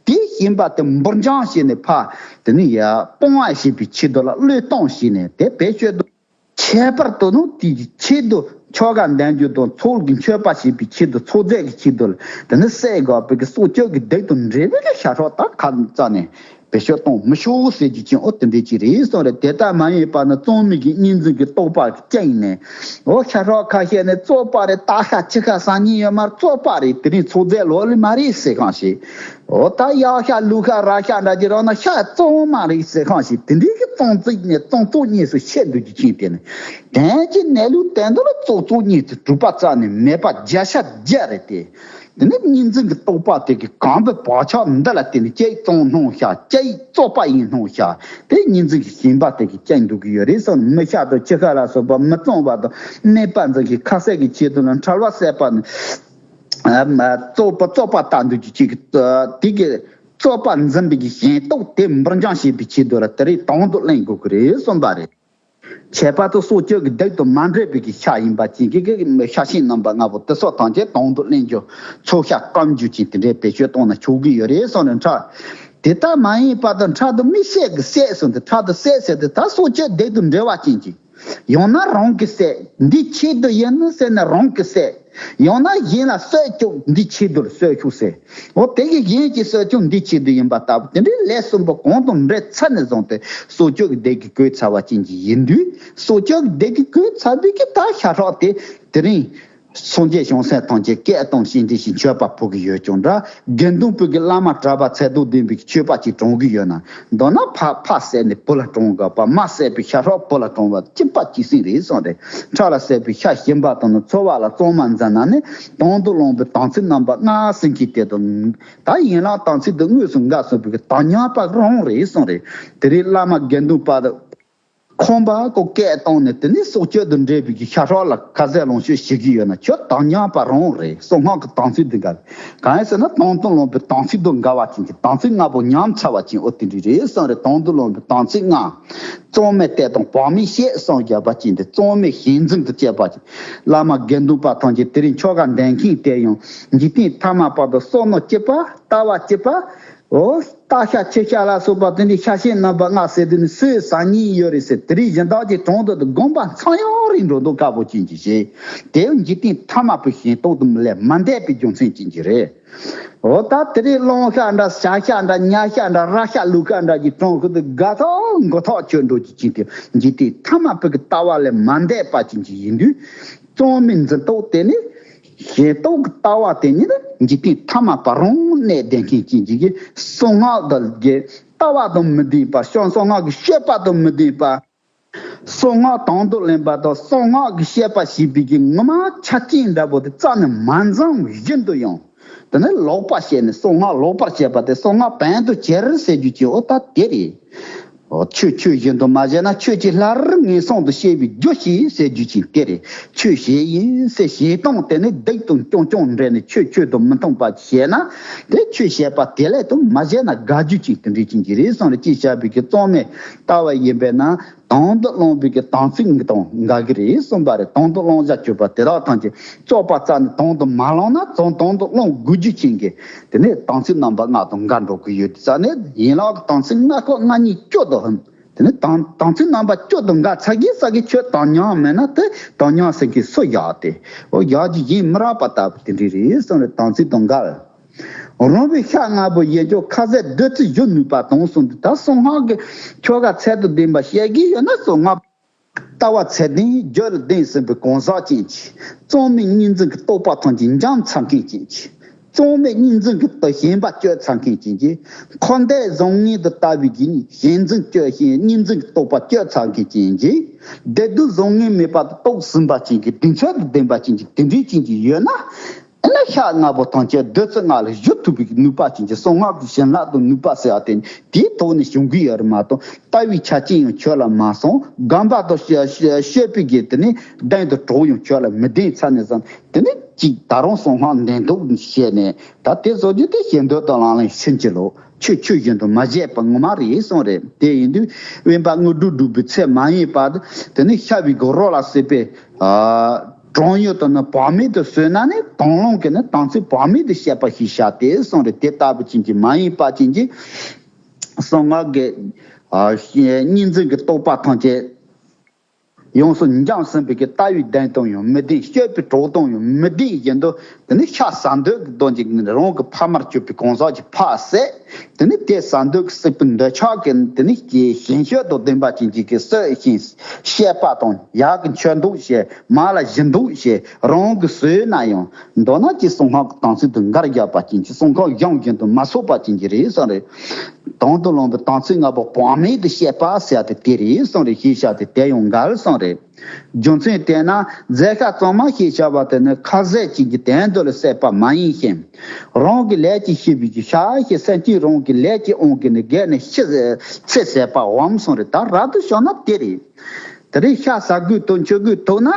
དེ་ཞེན་པ་དེ་འབུར་འཇོམས་བྱས་ནས་ཕར་དེ་ནི་ཡ་སྤོང་བ་བྱེད་པའི་ཆེད་དུ་ལ་བློས་གཏོང་བྱས་ནས་དེ་བེད་སྤྱོད་དུ། ཁྱད་པར་དུ་ནི་དེའི་ཆེད་དུ་ཆོ་ག་འདོན་རྒྱུ་དང་ཚོགས་ཀྱི་མཆོད་པ་བྱེད་པའི་ཆེད་དུ་ཚོགས་རྫས་ཀྱི་ཆེད་དུ་ལ་དེ་ནི་བསད་དགོས་པའི་གི་སྲོག་གཅོད་ཀྱི་སྡིག་དང་འདྲེས་པའི་གི་ཤ་སྲོག་ད་ཁ་རྩ་ནས་བེད་སྤྱོད་གཏོང་མི་ཆོག་ཟེར་རྒྱུ་ཅན་ཨོ་དེ་འདྲའི་ཅིག་རེད་གསུངས་རེད། དེ་ལྟར་མ་ཡིན་པ་ནི་གཙང་མའི་གི་གཉིས་འཛིན་གྱི་རྟོག་པ་རྐྱེན་ནས་ཨོ་ཤ་སྲོག་ཁ་ཤས་ནི་བཙོག་པ་རེད། སྟག་ཤ་ཁྱི་ཤ་ཟ་མཁན་ཡོད་མ་རེད། བཙོག་པ་རེད། དེ་རིང་ཚོགས་རྫས་ལོ་ལི་མ་རེད་ཟེར་གང་ཞིག་ཨོ་ད་གཡག་ཤ་ལུག་ཤ་ར་ཤ་འདྲ་ཅིག་རག་ན་ཤ་གཙང་མ་རེད་ཟེར་གང་ཞིག་དེ་འདྲའི་གི་གཙང་ཚིག་ནས་གཙང་བཙོག་གཉིས་སུ་ཕྱེ་འདུག་རྒྱུ་ཅན་དེ་ནི་དོན་གྱི་གནས་ལུགས་དོན་དུ་ལ་བཙོག་བཙོག་གཉིས་སུ་གྲུབ་པ་རྩ་ནས་མེད་པ་བརྒྱ་ཆ་བརྒྱ་རེད་དེ། དེ་ནི་གཉིས་འཛིན་གྱི་རྟོག་པ་དེ་གི་གང་བའི་བག་ཆགས་འདི་ལ་བརྟེན་ནས་ཅིག་གཙང་སྣང་ཤ་ཅིག་བཙོག་པ་ཡིན་སྣང་ཤ་དེ་གཉིས་འཛིན་གྱི་ཞེན་པ་དེ་གི་རྐྱེན་འདུག་གི་ཡོད་རེད་བསམ། མི་ཤ་དང་ཁྱི་ཤ་ལ་སོགས་པ་མི་གཙང་བ་དང་གནོད་པ་འཛིན་གྱི་ཁ་ཟས་ཀྱི་ཆེད་དུ་ལ་འཁྲལ་བ་ཟད་པ་ནི། ཨ་མ་བཙོག་པ་བཙོག་པ་ལྟ་འདུག་རྒྱུ་ཅིག་དེ་གི་བཙོག་པ་འཛིན་པའི་གི་ཞེན་རྟོག་དེ་འབུར་འཇོམས་བྱེད་པའི་ཆེད་དུ་ལ་དེ་རིང་དོན་དུ་གླེང་དགོས་ཀྱི་རེད་གསུངས་པ་རེད། ཁྱད་པར་དུ་སྲོག་གཅོད་ཀྱི་སྡིག་དང་མ་འདྲེས་པའི་གི་ཤ་ཡིན་པ་ཅན་གྱི་གི་ཤ་ཞེན་རྣམ་པ་ལྔ་པོ་དེ་ཚོ་ཐམས་ཅད་དོན་དུ་གླེང་རྒྱུ་ཚོགས་ཤ་སྐམ་རྒྱུ་ཅན་དེ་འདྲའི་བེད་སྤྱོད་གཏོང་ན་ཆོག་གི་ཡོད་རེད་གསུངས་ནས་འཕྲལ། དེ་ལྟར་མ་ཡིན་པ་དང་འཕྲལ་དུ་དམིགས་བསལ་གྱི་བསད་གསུངས་ཏེ་འཕྲལ་དུ་བསད་ཟེར་ཏེ་ད་སྲོག་གཅོད་སྡིག་དང་འབྲེལ་བ་ཅན་གྱི། ཡང་ན་རང་གིས་བསད། འདི་ཆེད་དུ་ཡིན་ནི་ཟེར་ན་རང་གིས་བསད། ཡང་ན་གཞན་ལ་གསོད་བཅུག་འདི་ཆེད་དུ་གསོད་བཅུག་ཟེར། འོ་དེ་གི་གཞན་གྱིས་གསོད་བཅུག་འདི་ཆེད་དུ་ཡིན་པ་ལྟ་བུ་དེ་འདྲའི་ལས་གསུམ་པོ་གང་དང་འབྲེལ་ཚར་ནས་བཟུང་སྟེ་སྲོག་གཅོད་ཀྱི་སྡིག་གིས་གོས་ཚར་བ་ཅན་གྱི་ཡིན་དུས་སྲོག་གཅོད་ཀྱི་སྡིག་གིས་གོས་ཚར་བའི་གི་ད་ཤ་ཁྲག་དེ་དེ་རིང་སངས་རྒྱས་བྱང་སེམས་ཐམས་ཅད་སྐད་གཏོང་ཤིང་འདྲི་ཞིང་མཆོད་པ་ཕུལ་གྱི་ཡོད་ཀྱང་འདྲ། དགེ་འདུན་པའི་གི་བླ་མ་གྲྭ་པ་ཚད་དུ་ལྡན་པའི་མཆོད་པ་ཅིག་དྲང་གི་ཡོད་ན། མདོར་ན་ཕ་ཕ་བསད་ནས་བུ་ལ་དྲང་དགོས་པ། མ་བསད་པའི་ཤ་ཁྲག་བུ་ལ་དྲང་བ་གཅིག་པ་གཅིག་སྲིང་རེད་གསུངས་ཏེ། ཁྲག་ལ་བསད་པའི་ཤ་ཞིམ་པ་དང་ནི་ཚོ་བ་ལ་གཙང་མ་འཛིན་ན་ནི་དོན་དུ་བླངས་པའི་དམ་ཚིག་རྣམ་པ་ལྔ་ཟིན་གྱི་དེ་དང་། ད་ཡན་ལག་དམ་ཚིག་དེ་དངོས་སུ་འགལ་སོང་བའི་དམ་ཉམས་པ་རང་རེད་གསུངས་རེད། དེ་རིང་བླ་མ་དགེ་འདུན་པ་དང་། ཁོམ་པ་ཀོ་སྐད་བཏང་ནས་དེ་ནས་སྲོག་གཅོད་དུ་འདྲེས་པའི་གི་ཤ་ཁྲག་ལ་ཁ་ཟས་ལོངས་སྤྱོད་བྱེད་ཀྱི་ཡོད་ན་ཁྱོད་དམ་ཉམས་པ་རང་རེད། གསང་སྔགས་ཀྱི་དམ་ཚིག་དེ་འགལ། གང་ཡིན་ཟེར་ན་དོན་དུ་བླངས་པའི་དམ་ཚིག་དང་འགལ་བ་ཅན་གྱི་དམ་ཚིག་ལྔ་པོ་ཉམས་ཚར་བ་ཅན་ཨོ་དེ་འདྲ་རེད་གསུངས་རེད། དོན་དུ་བླངས་པའི་དམ་ཚིག་ལྔ། གཙང་མའི་གཏད་དང་བག་མེད་བཤད་གསུངས་བརྒྱབ་པ་ཅན་དེ་གཙང་མའི་ཞེན་འཛིན་དུ་བཅས་པ་ཅན། བླ་མ་དགེ་འདུན་པ་ཐམས་ཅད་དེ་རིང་ཆོ་ག་འདོན་མཁན་དེ་ཡང་འཇིག་རྟེན་ཐ་མལ་པ་དང་བསོད་ནམས་སྐྱེས་པ་ལྟ་བ་སྐྱེས་པ། འོ། སྟག་ཤ་ཁྱི་ཤ་ལ་སོགས་པ་དེ་འདྲའི་ཤ་ཞེན་རྣམ་པ་ལྔ་ཟེར་དུས་ནི་སུས་ཟ་ཉེན་ཡོད་རེད་ཟེར། དེ་རིང་གཞན་དག་གི་གྲོང་དུ་དགོངས་པ་ཚང་ཡང་རིང་འགྲོ་འདུག་དཀར་པོ་ཅན་གྱི་ཞེས། དེ་འཇིག་རྟེན་ཐ་མལ་པའི་ཞེན་རྟོག་དུ་མི་ལས་མ་འདས་པའི་རྒྱུ་མཚན་ཅན་གྱི་རེད། འོ་ད་དེ་རིང་གླང་ཤ་འདྲ་བྱ་ཤ་འདྲ་ཉ་ཤ་འདྲ་ར་ཤ་ལུག་ཤ་འདྲ་གྱི་གྲོང་ཁུལ་དུ་དགའ་ཐག་མགུ་ཐག་ཆོད་འགྲོ་རྒྱུ་ཅན་དེ་འཇིག་རྟེན་ཐ་མལ་པའི་ལྟ་བ་ལས་མ་འདས་པ་ཅན་གྱི་ཡིན་དུས། གཙང་མའི་འཛིན་རྟོག་དེ་ནི། ཞེན་རྟོག་གི་ལྟ་བ་དེ་ཉིད་འཇིག་རྟེན་ཐ་མལ་པ་རང་གནས་བསྡད་མཁན་ཅན་གྱི་གསང་སྔགས་དང་གི་ལྟ་བ་དང་མི་ལྡན་པ། གསང་སྔགས་ཀྱི་བཤད་པ་དང་མི་ལྡན་པ། གསང་སྔགས་དང་དུ་ལེན་པ་དང་གསང་སྔགས་ཀྱི་བཤད་པ་ཞེས་པའི་གི་ངོ་མ་ཆ་རྐྱེན་འདྲ་པོ་དེ་རྩ་ནས་མ་འཛོམས་བཞིན་དུ་ཡང་། དེ་ནི་ལོག་པར་བཤད་ནས་གསང་སྔགས་ལོག་པར་བཤད་པ་དེ་གསང་སྔགས་བན་དུ་གྱུར་ཟེར་རྒྱུ་ཅིག་འོ་ད་དེ་རེད། འོ་ཆོས་ཆོས་བཞིན་དུ་མ་བྱས་ན་ཆོས་ཀྱི་སླར་ངན་སོང་དུ་སྐྱེ་བའི་རྒྱུ་ཞིག་ཟེར་རྒྱུ་ཅིག་དེ་རེད། ཆོས་བྱས་ཡིན་ཟེར་བྱས་སྟངས་དེ་ནི་སྡིག་དང་རྐྱང་རྐྱང་འདྲེས་ནས་ཆོས་ཆོས་དང་མི་མཐུན་པ་བྱས་ན་དེ་ཆོས་བྱས་པ་དེ་ལས་དུ་མ་བྱས་ན་དགའ་རྒྱུ་ཅིག་དེ་འདྲའི་ཅན་གྱི་རེད་གསུངས་རེད། ཅེས་བྱ་བའི་གི་གཙང་མའི་ལྟ་བ་ཡིན་པས་ན། དང་དུ་བླངས་པའི་གི་དམ་ཚིག་དང་འགལ་གི་རེད་གསུངས་པ་རེད། དང་དུ་བླང་བྱ་སྤྱོད་པ་དེ་དག་ཐམས་ཅད་བཙོག་པ་རྩ་ནས་དང་དུ་མ་བླངས་ན་དང་དང་དུ་བླང་དགོས་རྒྱུ་ཅན་གྱི་དེ་ནས་དམ་ཚིག་རྣམ་པ་ལྔ་དང་འགལ་འགྲོ་གི་ཡོད་དེ་རྩ་ནས་ཡན་ལག་གི་དམ་ཚིག་ལྔ་ཁོ་ལྔ་གཉིས་སྤྱོད་དོ། དེ་ནས་དམ་དམ་ཚིག་རྣམ་པ་སྤྱོད་དོ་འགལ་ཚ་གི་ས་གི་ཆོས་དམ་ཉམས་མེད་ན་དེ་དམ་ཉམས་ཟེར་གི་སུ་བཞག་སྟེ་འོ་བཞག་རྒྱུ་ཡིན་མི་རག་པ་ལྟ་བུ་དེ་འདྲ་རེད་གསུངས་རེད། དམ་ཚིག་དང་འགལ། རང་བའི་ཤ་ལྔ་པོ་ཡིན་ཀྱང་ཁ་ཟས་བདུད་རྩི་བཞུ་ནུས་པ་དང་གསུངས་ཏེ། ད་གསང་སྔགས་ཀྱི་ཆོ་ག་ཚད་དང་ལྡན་པ་བཤད་ཀྱི་ཡོད་ན་གསང་སྔགས་ལྟ་བ་ཚད་ལྡན་རྒྱུད་ལ་ལྡན་ཟིན་པའི་གང་ཟག་ཅན་གྱི་གཙང་མའི་གཉིས་འཛིན་གྱི་རྟོགས་པ་ཐམས་ཅད་འཇམ་ཚར་མཁན་ཅན་གྱི་གཙང་མའི་གཉིས་འཛིན་གྱི་རྟོགས་ཞེན་པ་གཅོད་ཚར་མཁན་ཅན་གྱི་འཁོར་འདས་བཟང་ངན་དུ་ལྟ་བའི་གི་ཞེན་འཛིན་གཅོད་ཞེན་གཉིས་འཛིན་གྱི་རྟོགས་པ་གཅོད་ཚར་མཁན་ཅན་གྱི་བདེ་སྡུག་བཟང་ངན་མེད་པ་དུ་རྟོགས་ཟིན་པ་ཅན་གྱི་གདེང་ཚོད་དུ་ལྡན་པ་ཅན་གྱི་དེ་འདྲའི་ཅན་གྱི་ཡོད་ན། ཨ་ནི་ཤ་ལྔ་པོ་ཐམས་ཅད་བདུད་རྩི་ལྔ་ལ་བཞུ་ཐུབ་པའི་ནུས་པ་ཅན་གྱི་གསང་སྔགས་ཀྱི་བྱིན་རླབས་དང་ནུས་པ་ཟེར་བ་དེ་ནི་དེའི་ཐོག་ནས་བྱུང་གི་ཡོད་རེད་མ་གཏོགས། ལྟ་བའི་ཆ་རྐྱེན་ཡང་ཁྱོད་ལ་མ་སོང་། སྒོམ་པ་དང་བཤད་བཤད་པའི་གི་དེ་ནི་གདེང་དང་གྲོགས་ཡང་ཁྱོད་ལ་མི་ལྡན་ཚར་ནས་བཟུང་དེ་ནི་གཅིག་ད་རུང་གསང་སྔགས་ལྡན་འདུག་བཤད་ནས་ད་དེ་བཟོ་རྒྱུ་དེ་ཞེ་འདོད་དང་ལང་ལེན་ཕྱིན་ཅི་ལོག་ཆོས་ཆོས་བཞིན་དུ་མ་བྱས་པ་ངོ་མ་རེད་གསུངས་རེད། དེ་ཡིན་དུས་དབེན་པ་དངོས་གྲུབ་སྒྲུབ་པའི་ཚེ་མ་ཡིན་པ་དེ་ནི་ཤ་བའི་གི་རོ་ལ་བསྲེས་པའི་ཨ། གྲང་ཡུལ་དུ་ནི་བག་མེད་དུ་ཟོས་ན་ནི་དང་བླངས་ཀྱི་ནི་དམ་ཚིག་བག་མེད་དུ་བཤད་པ་ཞིག་བྱ་སྟེ་གསུངས་རེད། དེ་ལྟ་བུ་ཅན་གྱི་མ་ཡིན་པ་ཅན་གྱི་གསང་སྔགས་ཀྱི་ཨ་གཉིས་འཛིན་གྱི་རྟོགས་པ་ཐམས་ཅད་ཡོངས་སུ་འཇམ་ཟིན་པའི་གི་ལྟ་བའི་གདེང་དང་ཡང་མི་ལྡན། སྤྱོད་པའི་གྲོགས་དང་ཡང་མི་ལྡན་བཞིན་དུ་དེ་ནི་ཤ་ཟ་འདོད་ཀྱི་དོན་གྱི་རང་གི་ཕ་མར་གྱུར་པའི་གང་ཟག་གི་ཕ་ཟས། དེ་ནི་དེ་ཟ་འདོད་ཀྱི་སྲེད་པའི་འདོད་ཆགས་ཀྱི་དེ་ནི་ཞེན་ཞེན་ཞེན་ཞེན་དང་ལྡན་པ་ཅན་གྱི་གི་སྲོག་ཤིང་བཤད་པ་དང་ཡག་གི་མཆོད་འདུག་ཞེས་མ་ལ་བཞིན་འདུག་ཞེས་རང་གི་བཟོས་ན་ཡང་མདོར་ན་ཀྱི་གསང་སྔགས་ཀྱི་དམ་ཚིག་ཏུ་འགལ་རྒྱག་པ་ཅན་གྱི་གསང་སྔགས་གཞུང་བཞིན་དུ་མ་ཚོགས་པ་ཅན་གྱི་རེད་གསུངས་རེད། དང་དུ་བླངས་པའི་དམ་ཚིག་ལྔ་པོ་བག་མེད་དུ་བཤད་པ་ཟེར་ཏེ་དེ་རེད་གསུངས་རེད། ཞེས་བྱ་སྟེ་དེ་ཡང་འགལ་གསུངས་རེད། རྒྱུ་མཚན་དེས་ན་རྫས་ཤ་གཙང་མ་ཞེས་བྱ་བ་དེ་ནི་ཁ་ཟས་ཅན་གྱི་དོན་དུ་ལ་བསྲེས་པ་མ་ཡིན་ཞིང་། རང་གི་ལས་ཀྱིས་ཤི་བའི་གི་ཤ་ཞེས་སེམས་ཅན་རང་གི་ལས་ཀྱི་དབང་གིས་ནི་བརྒྱལ་ནས་ཤི་ཚེ་ཟད་པའམ་གསུངས་རེད། ད་རབ་ཏུ་བྱུང་ན་དེ་རེད། དེ་རིང་ཤ་ཟ་དགོས་དང་མཆོད་དགོས་ཐུག་ན་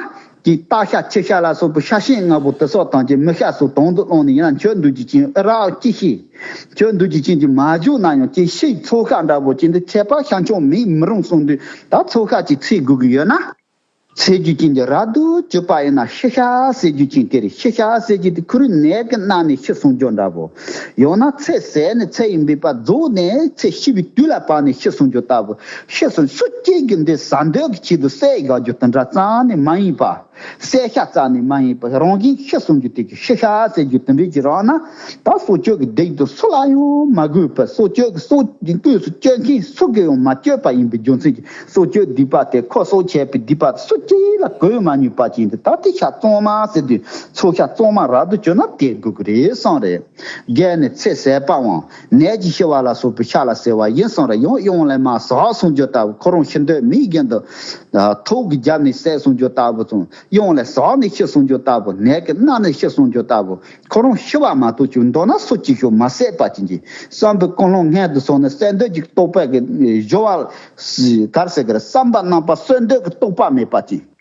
གི་སྟག་ཤ་ཁྱི་ཤ་ལ་སོགས་པའི་ཤ་ཤིང་ལྔ་པོ་དེ་སོགས་ཐམས་ཅད་མི་ཤ་སོགས་དང་དུ་བླངས་ནས་ཡིན་ན་མཆོད་འདོད་ཀྱི་ཅིང་ཨེ་རག་ཅི་ཤེས། མཆོད་འདོད་ཀྱི་ཅིང་གྱིས་མ་བཞུགས་ན་ཡང་ཅི་ཤེས། ཚོ་ཤ་འདྲ་པོ་ཅིག་འདི་ཁྱད་པར་ཤ་མཆོག་མེད་མི་རུང་གསུངས་དུས་ད་ཚོ་ཤ་ཅིག་འཚོལ་དགོས་ཀྱི་ཡོད་ན། འཚོལ་རྒྱུ་ཅན་གྱི་རབ་ཏུ་གྱུར་པ་ཡིན་ན་ཤི་ཤ་ཟེར་རྒྱུ་ཅན་དེ་རེད། ཤི་ཤ་ཟེར་རྒྱུ་དེ་ཁོ་རང་ནད་ཀྱིས་མནར་ནས་ཤི་སོང་རྒྱུ་འདྲ་པོ། ཡང་ན་ཚེ་ཟད་ནས་ཚེ་ཡི་འབད་པ་རྫོགས་ནས་ཚེ་ཤི་བའི་དུས་ལ་བབས་ནས་ཤི་སོང་རྒྱུ་ལྟ་བུ། ཤི་སོང་སུ་གཅིག་གིས་འདི་ཟ་འདོད་ཀྱི་ཆེད་དུ་བསད་བཞག་རྒྱུ་དེ་འདྲ་རྩ་ནས་མ་ཡིན་པ། བསད་ཤ་རྩ་ནས་མ་ཡིན་པ། རང་བཞིན་ཤི་སོང་རྒྱུ་དེ་གི་ཤི་ཤ་ཟེར་རྒྱུ་དེ་འདྲ་ཅིག་རག་ན། ད་སྲོག་གཅོད་ཀྱི་སྡིག་དེ་སུ་ལ་ཡང་མ་གུས་པར་སྲོག་གཅོད་ཀྱི་སྲོག་གི་དངོས་སུ་གཅོད་མཁན་སུ་གིས་ཡང་མ་གཅོད་པ་ཡིན་པའི་རྒྱུ་མཚན་གྱིས་སྲོག་གཅོད་སྡིག་པ་དེ་ཁོ་སྲོག་བཅད་པའི་སྡིག་པ་སུ་གཅིག་ལ་གོས་མ་ནུས་པ་ཅན་དེ་ད་དེ་ཤ་གཙང་མ་ཟེར་དུས་ཚོ་ཤ་གཙང་མ་རབ་ཏུ་གྱུར་ན་དེ་དགོས་ཀྱི་རེད་གསུངས་རེད། བརྒྱལ་ནས་ཚེ་ཟད་པའམ་ནད་ཀྱིས་ཤི་བ་ལ་སོགས་པའི་ཤ་ལ་ཟེར་བ་ཡིན་གསུངས་རེད། ཡང་གཡང་ལས་མར་ཟག་སོང་རྒྱུ་ལྟ་བུ། ཁོ་རང་ཤི་འདོད་མེད་རྒྱུན་དུ་ཐོག་གིས་བརྒྱབ་ནས་བསད་སོང་རྒྱུ་ལྟ་བུ་དང་། གཡང་ལས་ཟག་ནས་ཤི་སོང་རྒྱུ་ལྟ་བུ། ནད་ཀྱིས་མནར་ནས་ཤི་སོང་རྒྱུ་ལྟ་བུ། ཁོ་རང་ཤི་བ་མ་གཏོགས་ཀྱི་མདོར་ན་སུ་གཅིག་ཤོག་མ་བསད་པ་ཅན་གྱི་བསམ་པའི་ཀུན་སློང་སྔོན་དུ་སོང་ནས་བསད་འདོད་ཀྱི་རྟོག་པ་གི་སྦྱོར་བ་གར་ཟེར་གི་རེད། བསམ་པ་རྣམ་པར་གསོད་འདོད་ཀྱི་རྟོག་པ་མེད་པ་ཅན།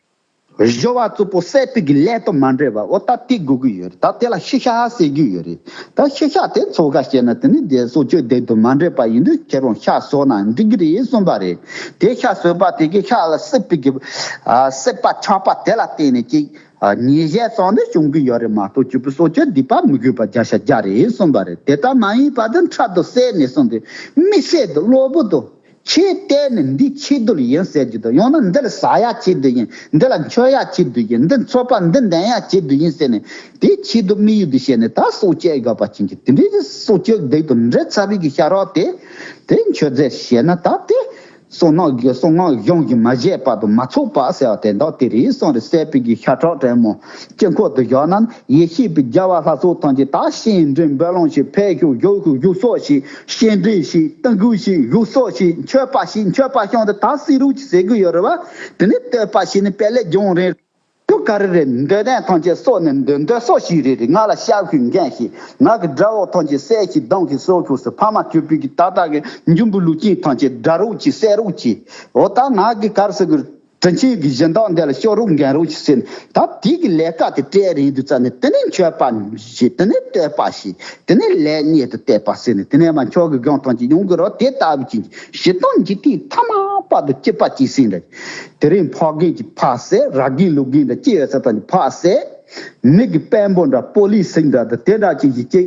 སྦྱོར་བ་རྩུབ་པོ་བསད་པའི་གི་ལས་དང་མ་འདྲེས་པ། འོ་ད་དེ་དགོས་ཀྱི་ཡོད་རེད། ད་དེ་ལ་ཤི་ཤ་ཟེར་གྱི་ཡོད་རེད། ད་ཤི་ཤ་དེ་ཚོ་ཤ་བྱས་ན་དེ་ནི་དེ་སྲོག་གཅོད་སྡིག་དང་མ་འདྲེས་པ་ཡིན་དུས་ཁྱེད་རང་ཤ་ཟོས་ན་འགྲིག་གི་རེད་གསུངས་པ་རེད། དེ་ཤ་ཟོས་པ་དེ་གི་ཤ་ལ་སྲེད་པའི་གི་ཨ་སྲེད་པ་ཆགས་པ་དེ་ལ་བརྟེན་ནས་ཅིག་ཨ་ཉེས་བྱས་ཙམ་ནི་བྱུང་གི་ཡོད་རེད་མ་གཏོགས་སྤྱི་པའི་སྲོག་གཅོད་སྡིག་པ་མི་དགོས་པ་བརྒྱ་ཆ་བརྒྱ་རེད་གསུངས་པ་རེད། དེ་ལྟར་མ་ཡིན་པ་དེ་འཕྲལ་དུ་བསད་ནས་གསུངས་ཏེ་དམིགས་བསལ་དུ་གློ་བུར་དུ་ཆེས་གཏད་ནས་འདི་ཆེས་སྡུག་ཡིན་ཟེར་རྒྱུ་དང་། ཡང་ན་འདི་ལ་ཟ་ཡ་ཆེས་སྡུག་ཡིན། འདི་ལ་མཆོད་ཡ་ཆེས་སྡུག་ཡིན། འདི་འཚོ་བ་འདི་འདྲེན་ཡ་ཆེས་སྡུག་ཡིན་ཟེར་ནས་དེ་ཆེས་སྡུག་དམིགས་ཡུལ་དུ་བྱས་ནས་ད་སྲོག་བཅད་དགོས་པ་ཅན་གྱི་དེ་འདྲའི་སྲོག་གཅོད་སྡིག་དང་འདྲེས་ཚར་བའི་གི་ཤ་རོགས་དེ་དེ་མཆོད་རྫས་བྱས་ན་ད་དེ། གསང་སྔགས་ཀྱི་གསང་སྔགས་གཞུང་གིས་མ་བཞེད་པ་དང་མ་ཚོགས་པ་ཟེར་བ་དེ་དག་དེ་རེད་གསུངས་རེད། བསད་པའི་གི་ཤ་ཁྲག་དྲོན་མོ་དཀྱིལ་འཁོར་དུ་བཞག་ན་ཡེ་ཤེས་པའི་རྒྱལ་བ་ལྷ་ཚོགས་ཐམས་ཅད་ད་བཤད་འདྲེན་འབུལ་ལོང་ཞིག་ཕེབས་ཤོག་བཞུགས་ཤོག་བཞུགས་སོ་ཞིག་བཤད་འདྲེན་ཞིག་གཏང་སྒོ་ཞིག་བཞུགས་སོ་ཞིག་མཆོད་པ་ཞིག་མཆོད་པ་བཤམས་ཏེ་ད་བསད་རོགས་ཀྱི་ཟེར་གི་ཡོད་རེད་བ། དེ་ནས་བསྟོད་པ་ཞིག་ནི་དཔལ་ལས་རྒྱང་རིང་། ཁྱོད་ག་རེ་རེད། འདོད་ལྡན་ཐམས་ཅད་སྲོག་ནི་འདོད་འདོད་སྲོག་ཞིག་རེད་རེད། ང་ལ་ཤ་ཤོག་འགན་ཞིག་ང་གི་དགྲ་བོ་ཐམས་ཅད་བསད་ཤིག་བསྡམས་ཤིག་གསོད་ཤོག་ཟེར། ཕ་མ་གྱུར་པའི་གི་ད་ལྟ་གི་འབྱུང་པོའི་ལུས་ཅན་ཐམས་ཅད་དགྲ་རོགས་གྱིས་བསད་རོགས་གྱིས། འོ་ད་ང་གི་གར་སོ་གི་ དྲིན་ཆེན་གྱི་སྦྱིན་བདག་འདི་ལ་ཤོག་རོགས་འགན་རོགས་ཞིག་ཟེར་ནས། ད་དེ་གི་ལས་ཀ་དེ་སྤྲད་རན་དུས་ཙ་ནས། དེ་ནས་མཆོད་པ་བྱེད། དེ་ནས་བསྟོད་པ་བྱེད། དེ་ནས་ལེགས་ཉེས་དང་བསྟོད་པ་ཟེར་ནས། དེ་ནས་མ་མཆོག་གི་སྒང་ཐམས་ཅད་ཡོང་གི་རོགས། དེ་ལྟ་བུ་ཅིག་ཞིག་དང་། འཇིག་རྟེན་ཐ་མ་བར་དུ་སྐྱིད་པ་སྐྱིད་སྲིད་འདྲ། དེ་རིང་ཕོ་རྒན་གྱི་ཕ་བསད། ར་རྒན་ལུག་རྒན་འདྲ་སྐྱིད་ཡོད་ས་དང་ཕ་བསད། མི་གི་དཔོན་པོ་འདྲ་པོ་ལི་སིང་འདྲ་དང་དེ་འདྲ་ཅིག་གིས་ཅིག་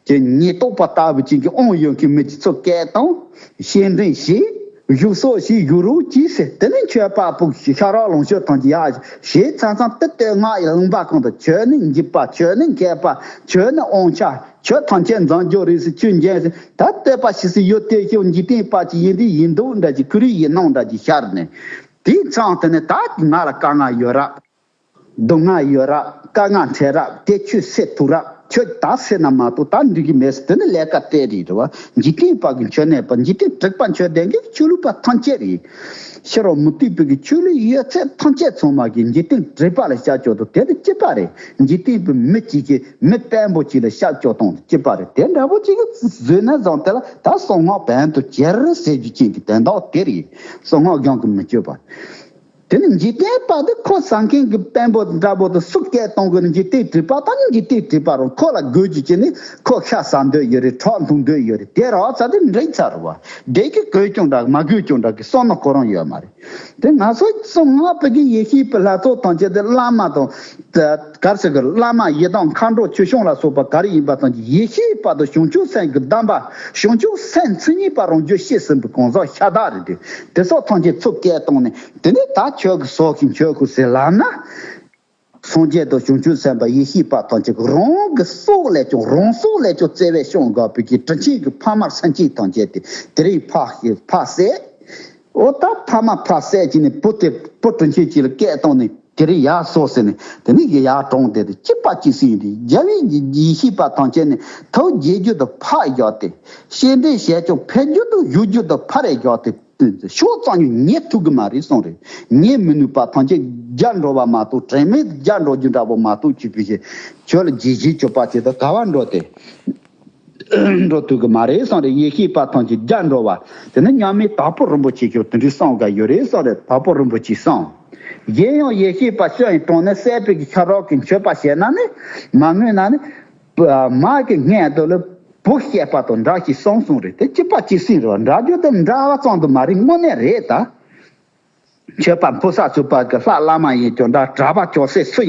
གི་ཉེན་རྟོག་པ་ལྟ་བུ་ཅིག་གིས་དབང་ཡོད་མཁན་མི་ཅིག་ཚོ་སྐད་བཏང་། སྐྱེལ་འདྲེན་བྱས། བཞུགས་སོགས་ཞིག་བཞུགས་རོགས་གྱིས་ཟེར། དེ་ནས་མཆོད་པ་ཕུལ། ཤ་རག་ལོངས་སྤྱོད་ཐམས་ཅད་ཡག་བྱས་ཚང་ཚང་དེ་བསྟོད་བསྔགས་ཡང་ལུང་པ་གང་དུ། ཁྱོད་ནི་འཇིགས་པ། ཁྱོད་ནི་མཁས་པ། ཁྱོད་ནི་དབང་ཆ། ཁྱོད་ཐམས་ཅད་འཛིན་རྒྱུ་རེད་ཟེར། ཁྱོད་འཇོན་ཟེར། ད་བསྟོད་པ་ཞིག་སུ་ཡོད། དེ་ཤོག་འཇིག་རྟེན་པ་ཅིག་ཡིན་དུས་ཡིན་མདོག་འདྲ་ཅིག་ཁུ་རི་ཡིན་ནོ་འདྲ་ཅིག་ཤར་ནས། དེའི་མཚམས་དེ་ནས་ད་ང་ལ་དཀའ་ངལ་ཡོད་ར། སྡུག་བསྔལ་ཡོད་ར། དཀའ་ངལ་འཕྲད་ར། དེ་ཁྱོད་སེལ་ཐུབ་ར། ཁྱོད་ད་སེལ་ན་མ་གཏོགས་ད་འགྲིག་གི་མེད་ཟེར། དེ་ནི་ལས་ཀ་སྤྲད་རེད། རེད་བ། འཇིག་རྟེན་པ་གི་མཆོད་གནས་པ། འཇིག་རྟེན་དྲེགས་པ་མཆོད་ལྡན་གྱི་ཆོས་ལུགས་པ་ཐམས་ཅད་རེད། ཕྱི་རོལ་མུ་སྟེགས་པའི་གི་ཆོས་ལུགས་ཡོད་ཚད་ཐམས་ཅད་ཚང་མ་གི་འཇིག་རྟེན་དྲེགས་པ་ལ་ཤར་ཆོག་དང་། དེ་ནི་སྐྱིད་པ་རེད། འཇིག་རྟེན་པའི་མི་གཅིག་གིས་མི་དཔོན་པོ་གཅིག་ལ་ཤར་ཆོག་དང་སྐྱིད་པ་རེད། དེ་འདྲ་པོ་གཅིག་གིས་བཟོས་ན་བཟང་། དེ་ལ་ད་གསང་སྔགས་བན་དུ་གྱེར་ཟེར་རྒྱུ་ཅན་གྱི་དོན་དག་དེ་རེད། གསང་སྔགས་སྦྱང་གི་མི་སྤྱོད་པ། དེ་ནི་འཇིག་རྟེན་པ་དེ་ཁོ་ཟ་མཁན་གྱི་དཔོན་པོ་འདྲ་པོ་དེ་སུ་སྐད་གཏོང་གི་ནི། འཇིག་རྟེན་དྲེགས་པ་དང་འཇིག་རྟེན་དྲེགས་པ་རུ་ཁོ་ལ་དགོས་རྒྱུ་ཅི་ནི། ཁོ་ཤ་ཟ་འདོད་ཡོད་རེད། ཁྲག་འཐུང་འདོད་ཡོད་རེད། དེ་ར་ཚ་དེ་འགྲིག་ཚར་བ། དེ་གི་དགོས་ཀྱང་འདྲ་མ་དགོས་ཀྱང་འདྲ་གི་བསམ་བློ་ཁོ་རང་ཡོད་མ་རེད། དེ་ང་ཚོ་གསང་སྔགས་པའི་གི་ཡེ་ཤེས་པའི་ལྷ་ཚོགས་ཐམས་ཅད་དེ་བླ་མ་དང་། གར་ཟེར་གི། བླ་མ་ཡི་དམ་མཁའ་འགྲོ་ཆོས་སྐྱོང་ལ་སོགས་པ་ག་རེ་ཡིན་པ་ཐམས་ཅད་ཡེ་ཤེས་པ་དང་བྱང་ཆུབ་སེམས་ཀྱི་གདམས་པ། བྱང་ཆུབ་སེམས་མཚན་ཉིད་པ་རང་རྒྱུད་ཤེས་ཟིན་པའི་གང་ཟག་ཤ་སྟག་རེད། དེ་དེ་སོགས་ཐམས་ཅད་ཚུར་སྐད་བཏང་ནས། དེ་ནས་ད་ཁྱོད་ཀྱི་སྲོག་ཤིང་ཁྱོད་ཀྱི་ཟེར་ལབ་ན། སངས་རྒྱས་དང་བྱང་ཆུབ་སེམས་དཔའ་ཡེ་ཤེས་པ་ཐམས་ཅད་ཀྱི་རང་གི་སྲོག་ལས་ཀྱང་། རང་སྲོག་ལས་ཀྱང་བརྩེ་བས་བསྐྱངས་དགོས་པའི་གི་དྲིན་ཆེན་གྱི་ཕ་མ་སེམས་ཅན་ཐམས་ཅད་དེ་དེ་རིང་ཕ་ཤི་ཕ་བསད། འོ་ད་ཕ་མ་ཕ་བསད་ཀྱི་ནི་བུ་དེ་བུ་དྲིན་ཆེན་གཅིག་ལ་སྐད་བཏང་ནས། དེ་རིང་ཡར་སོང་ཟེར་ནས། དེ་ནས་ཡར་གྲོངས་ཏེ། དེ་སྐྱིད་པ་སྐྱིད་སྲིད་ཡིན་ཏེ། རྒྱལ་བའི་ཡེ་ཤེས་པ་ཐམས་ཅད་ནི་ཐུགས་དགྱེས་རྒྱུ་དང་ཕར་བཞག་སྟེ། སྐྱེལ་འདྲེན་བྱས་ཀྱང་ཕེབས་རྒྱུ་དང་བཞུགས་རྒྱུ་དང་ཕར་རེ་བཞག་སྟེ། ཕྱོགས་གཙང་ཉུང་ཉན་ཐུབ་གི་མ་རེད་གསུངས་རེད། ཉན་མི་ནུས་པ་ཐམས་ཅད་རྒྱལ་འགྲོ་བ་མ་གཏོགས། དྲན་མེད་རྒྱལ་འགྲོ་རྒྱུ་འདྲ་པོ་མ་གཏོགས་ཅིག་པུ་ཞིག་ཁྱོད་ལ་རྗེས་བྱེད་ཆོག་པ་ཅིག་དང་ག་བ་འགྲོ་སྟེ། འགྲོ་ཐུབ་ཀྱི་མ་རེད་གསུངས་རེད། ཡེ་ཤེས་པ་ཐམས་ཅད་རྒྱལ་འགྲོ་བ། དེ་ནི་མཉམ་མེད་དྭགས་པོ་རིན་པོ་ཆེ་ཁྱོད་དེ་འདྲའི་གསུངས་ག་ཡོད་རེད་གསུངས་རེད། དྭགས་པོ་རིན་པོ་ཆེ་གསུངས། གཞན་ཡང་ཡེ་ཤེས་པ་སྤྱོད་ཡུལ་དྲུང་ནས་བསད་པའི་གི་ཤ་རོགས་ཀྱི་མཆོད་པ་བྱས་ན་ནི། མ་ངུས་ན་ནི། མ་གི་སྔས་མདུན་ལ་བུ་བཤད་པ་དང་འདྲ་ཞིག་གསུངས་གསུངས་རེད། དེ་སྐྱིད་པ་སྐྱིད་སྲིད་རེད་བ། འདྲ་རྒྱུ་དེ་འདྲ་བ་ཙམ་དུ་མ་རེད། དངོས་གནས་རེད་ད། མཆོད་པ་ཕུལ་ས་ཚུགས་པ་གི་ལྷ་བླ་མ་ཡིན་ཀྱང་འདྲ། གྲྭ་པ་ཅོག་སེ་སུ་ཡིན།